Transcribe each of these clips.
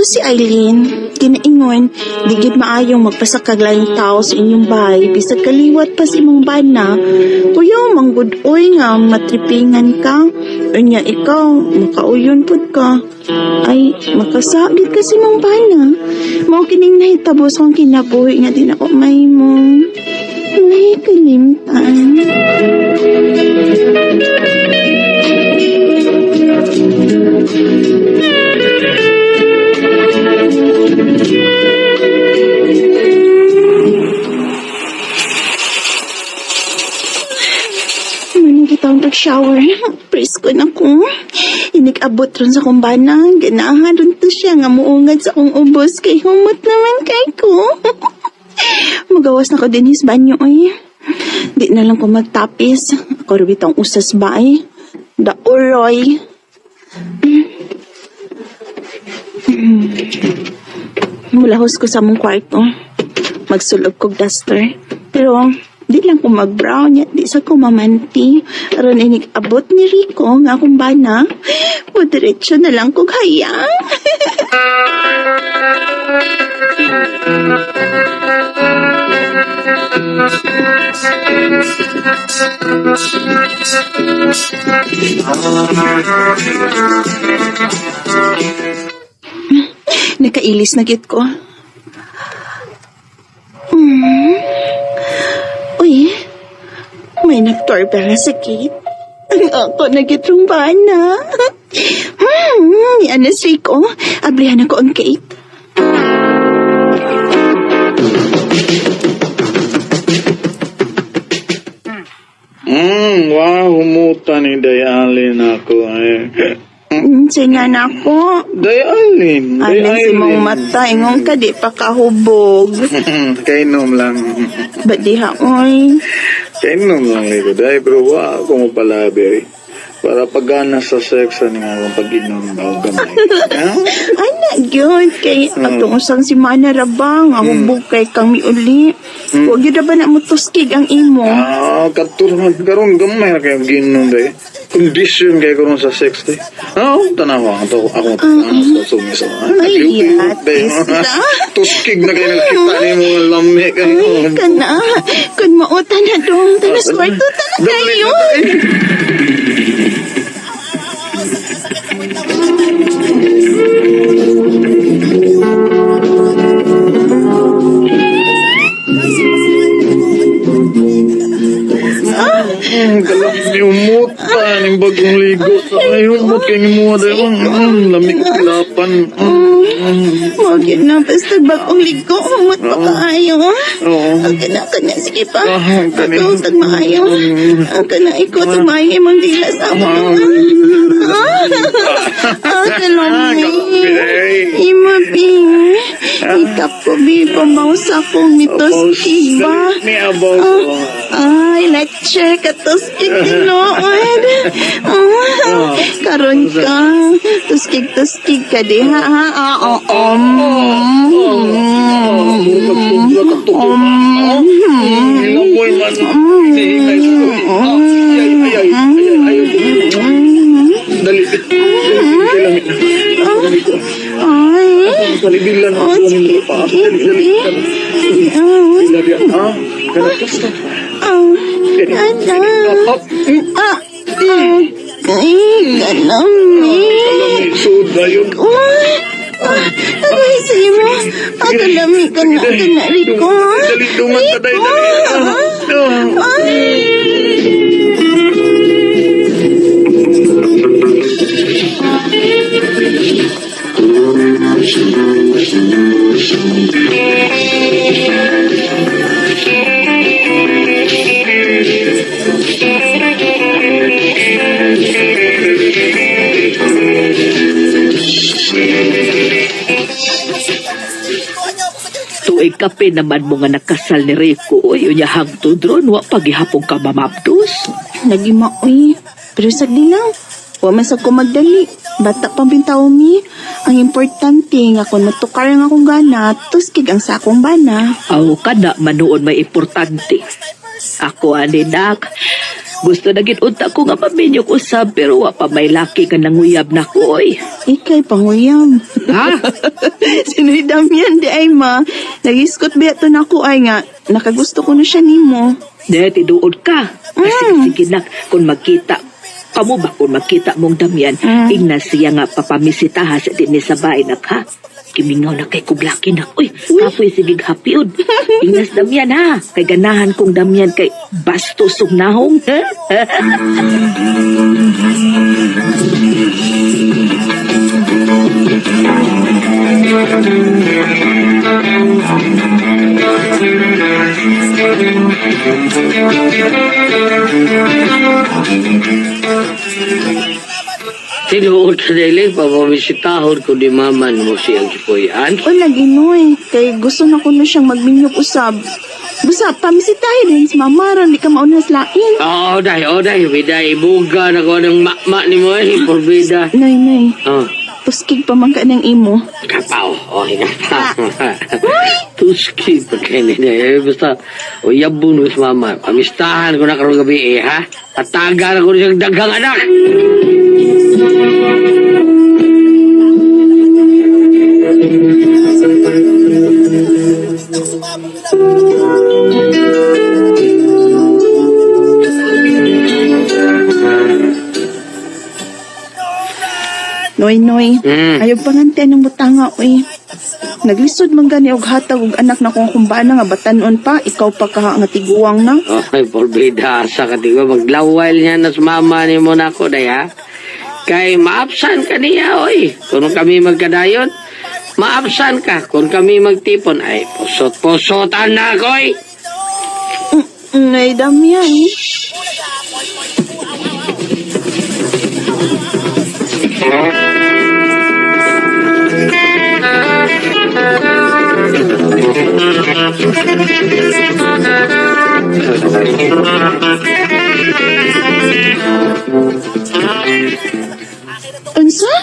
si Eileen. Kinaingon, di gid maayong magpasakag laing tao sa inyong bahay bisag kaliwat pa sa imong bana. Kuya, manggud oy nga matripingan ka. Unya ikaw, makauyon pud ka. Ay, makasagit ka sa imong bana. Mao kining nahitabo sa akong kinabuhi nga di na ko mahimong may kalimtan. Manang kita ang pag-shower. Presko na ko. Inig-abot ron sa kumbana. Ganahan ron to siya nga muungad sa akong ubos kay humot naman kay ko. Magawas na ko din his banyo oy. Di na lang ko magtapis. Ako rin bitong usas ba ay. Da uroy. Mulahos ko sa mong kwarto. Magsulob kog duster. Pero di lang ko mag-brown ya, di sa ko mamanti. Aron inig abot ni Rico nga akong bana. Mudiretso na lang kog hayang. Nakailis na git ko. Uy, may nagdoorbell na sa gate. Ang ako nagitrong bana. Yan na si Rico. Ablihan ako ang gate. Wow, humuta ni Dayalin ako eh. Sige na ako. Dayalin, Alin si mong mata, ingon ka, di pa kahubog. Kainom lang. Ba't di ha, oy? Kainom lang liko, day, pero wa ako mapalabi eh. Para pagana sa sex, ani nga akong pag-inom daw gamay. Ha? Ana, gyud kay atong usang si Mana rabang, ang hubog kay kang miuli. Huwag yun na ba na mo tuskig ang imo? Ah, katurman karon gamay ra kayo ginom day. Condition kay karon sa sex day. Ah, tanawa ang to ako sa sumiso. Ay, yatis na. Tuskig na kayo nakita ni mo nga lami kayo. Ay, kana. Kun mauta na dong, tanas kwarto, tana kayo. Galang ni umot pa ning bagong ligo. Ay, umot kay ni mo day. Lami ko lapan. Huwag yun na, basta bagong ligo, humot pa kaayo. Oo. Ang kana, kana, sige pa. Ah, kani. Ako, tag maayo. Ang kana, ikaw, tag maayo, imong dila sa ako. Ah, ah, kalami. Kalami. Imo, bi. Ikap ko, bi, pamausa kong mitoskig ba? Ni abaw ko. Ay, lecture ka tuskig tinuod. Ah, karon ka. Tuskig-tuskig ka di ha ha. Ah, oo. Hilamoy man. Hinihingay sa tubig. Ah, Ay, ay, ay, ay, ay, ay. Dali. Dali, dali, dali. Ay. Dali, bilan. Oh, sige, Pa. sige, Dali, dali, sige. dali. Ah, Bila dia. Ah, kana kasta. ah, ana. Ah, Ah, ah, ay, kalami. kalami. Suda yun. Uy, ah, aray, sige mo. Ah, kalami ka na, ka na, Rico. Dali, duman ta, dali, dali. Ah, ah. Ay. Tuig kape naman mo nga nakasal ni Rico. Uy, unya hangtod ron, wa pagihapon ka mamabdos. Lagi maoy. Pero sagdi lang. Wa man sa ko magdali. Bata pang bintaw mi. Ang importante nga kung matukar ang akong gana, tuskig ang sakong bana. Aw, kada manuon may importante. Ako ani nak, Gusto na gid unta ko nga maminyok usab pero wa pa may laki nga nanguyab na ko oy. Ikay panguyam. Ha? Sinoy Damian di ay ma. Nagiskot biya to nako ay nga. Nakagusto ko na siya nimo. De, tiduod ka. Sige, sige nak, kung magkita, kamo ba kung magkita mong Damian, ingna siya nga papamisitaha sa dinhi sa bahay nak ha? Kimingaw na kay kuglaki nak. Uy, kapoy sige hapiod. Ingnas Damian ha. Kay ganahan kong Damian kay bastos ug nahong. Tinuod sa dili, papamisitahon ko ni mama mo siyang gipuy-an. O lagi noy, kay gusto na ko na siyang magminyok usab. Basta pamisitahin din si mama ron di ka mauna sa lain. Oo, day, oo, day. Bida, ibuga na ko ng makma ni mo eh. Porbida. Noy, noy, Oh, tuskig pa man ka ng imo. kapaw. Oh, kapaw. Tuski pa kayo ni Eh, basta, o yabon ko sa mama. Pamistahan ko na karong gabi eh, ha? Tataga na ko siyang daghang anak. Noy, noy, ayaw pangante ng butanga, oy. Naglisod man gani og hatag og anak na kong kumbana nga batanon pa, ikaw pa kaha nga tiguang na. Okay, porbida. Sa katiwa, maglawal niya na sa mama ni mo na ako, day, ha? Kay maapsan ka niya, oy. Kung kami magkadayon, maapsan ka. Kung kami magtipon, ay, pusot-pusotan na ako, oy. Nay, Damian. Unsa?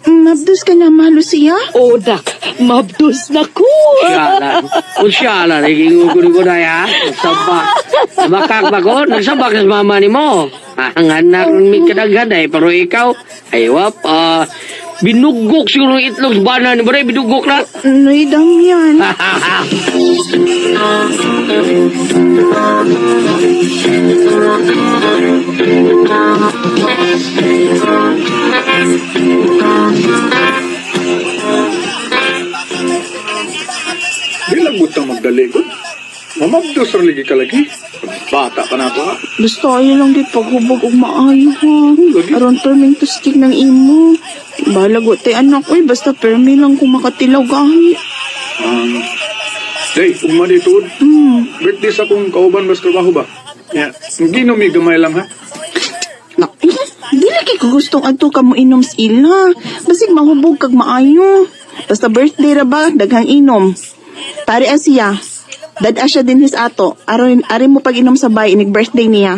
Mabdos ka na mahalo siya? Oh, nak, mabdos na ko. Siya Kung siya lang, naging ko ni mo, day, ha? Nagsabak. Namakak ba ko? Nagsabak sa mama ni mo. Ang anak ni kadaghan, ay, pero ikaw, ay, wap, binugok siguro ang itlog sa bana ni mo, day, binugok na. Nay, Damian. Di lang butang magdali ko. Mamabdos ra lagi ka lagi. Bata pa na ako ha. Basta ayaw lang di paghubog og maayo ha. Lagi. Aron perming tuskig ng imo. Balag wa tay anak oy basta permi lang kung makatilaw gahi. Day, ugma di tuod. Birthday sa akong kauban bas trabaho ba? Ya, ginom mi gamay lang ha. Na, eh, di lagi ko gustong adto ka mo inom sa ila. Basig mahubog kag maayo. Basta birthday ra ba daghang inom. Pare siya. Dad siya din his ato. Aron ari mo pag inom sa bay inig birthday niya.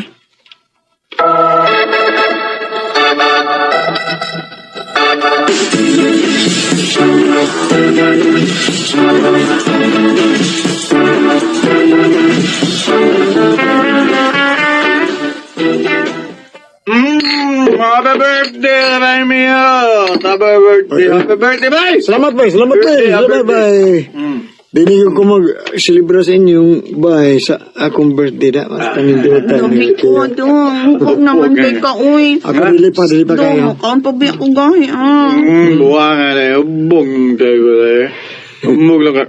Happy birthday, Romeo! Happy birthday, happy birthday, bay! Salamat bay, salamat bay, Birthday, happy salamat bay. Dili ko mag-celebra sa inyong bay sa akong birthday na. Mas panindutan. Dami ko dong. Hukog naman kay ka oy. Ako dili pa Dong, kayo. makaon pa ba ako gahi ah. Buwa nga na, ubong tayo ko tayo. Umog lang ka.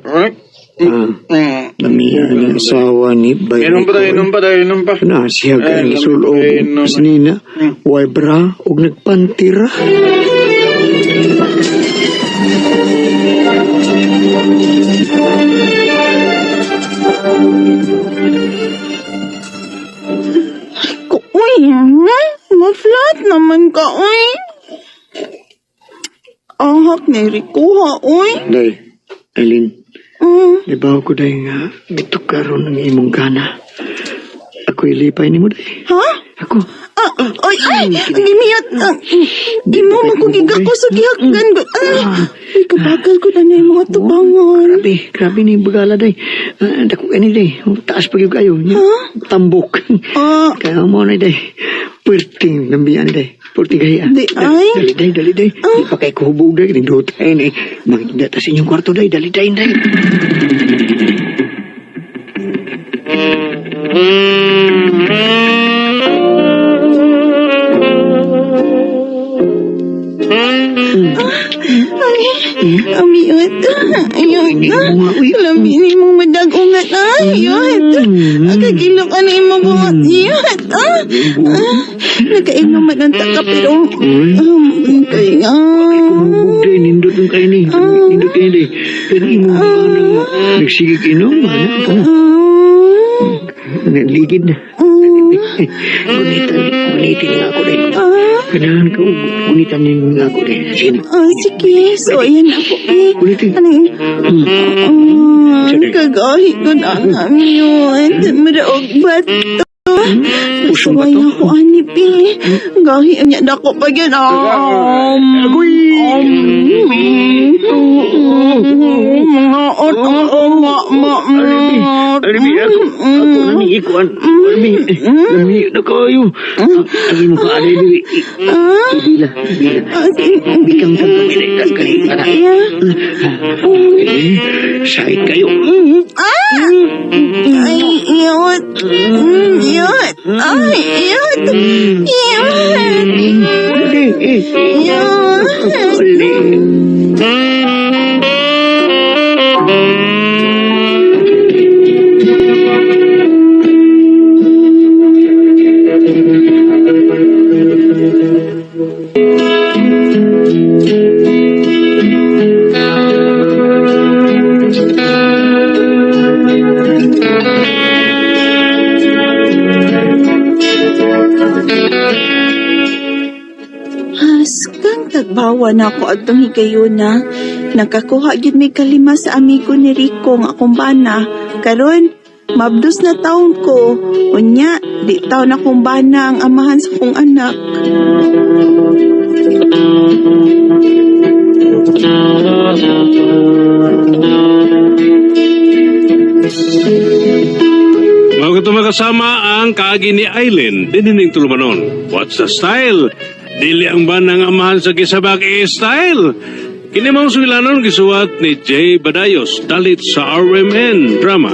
Namiya ni asawa ni bay. Inom pa tayo, inom pa tayo, inom pa. Na siya Eh, kay sulob inom. nina. Way bra og nagpantira. Ko, uy, ma-flat naman ka, uy. Ahak ni Rikuha, uy. Day, Eileen. Ibaw ko day nga dito karon ang imong gana. Ako ilipay nimo day. Ha? Ako. Ah, ay, ay, ang gimiyat. Ah, imo man ko gigako sa gihakgan. Ah, ay, kabagal ko na na yung mga tubangan. Grabe, grabe ni bagala day. Ah, dako ani day. Taas pa gyud kayo. Tambok. Ah, Kaya mo na day. Perting lambian day. Perting kaya. Di, ay. Dali day, dali day. Di pa kay kuhubog day. Nindot ay ni. Maganda ta sa inyong kwarto day. Dali day, day. Ay, amiyot. Ayot. Lami ni mong madag-ungat. Ay, ayot. Kagilo ka na imong bungat. Ayot. Ah, ah, Nakainom man ang taka pero kay Kuhubog day. Nindot yung kayo ni. Nindot kayo day. Pero imong mga nga. Nagsigig inom. Anak. Naligid na. Gunitan, gunitin niya ako day. Ganahan ka. Gunitan niya ako day. Sige na. Ah, sige. So, ayan ako eh. Ulitin. Anong, ah, kagahi ko na ang amiyot. Maraog ba to? Usong ba Suway to? ako, ani, pi. Gahi, niya dako pa yun. Agoy! Mga ot, ma, ma, Alimi, alimi, ako, ako na ni ikuan. Alimi, lami na kayo. Ang imo ka, alay, dili. Bila, bila. Bikang kang kamay na kay ana. Eh, sakit kayo. Ay, iyot. Iyot. Ay, iyot. Iyot. Eh, Iyot. Ali. Haskang tagbawa na ako adtong higayuna. Nakakuha gyud may kalima sa amigo ni Rico nga akong bana. Karon, mabdos na taon ko. Unya, di taon akong bana ang amahan sa kong anak. Mao kato makasama ang kaagi ni Aileen dinining tulumanon. What's the style? Dili ang banang amahan sa gisabak e style. Kini maong sugilanon gisuwat ni Jay Badayos dalit sa RMN Drama.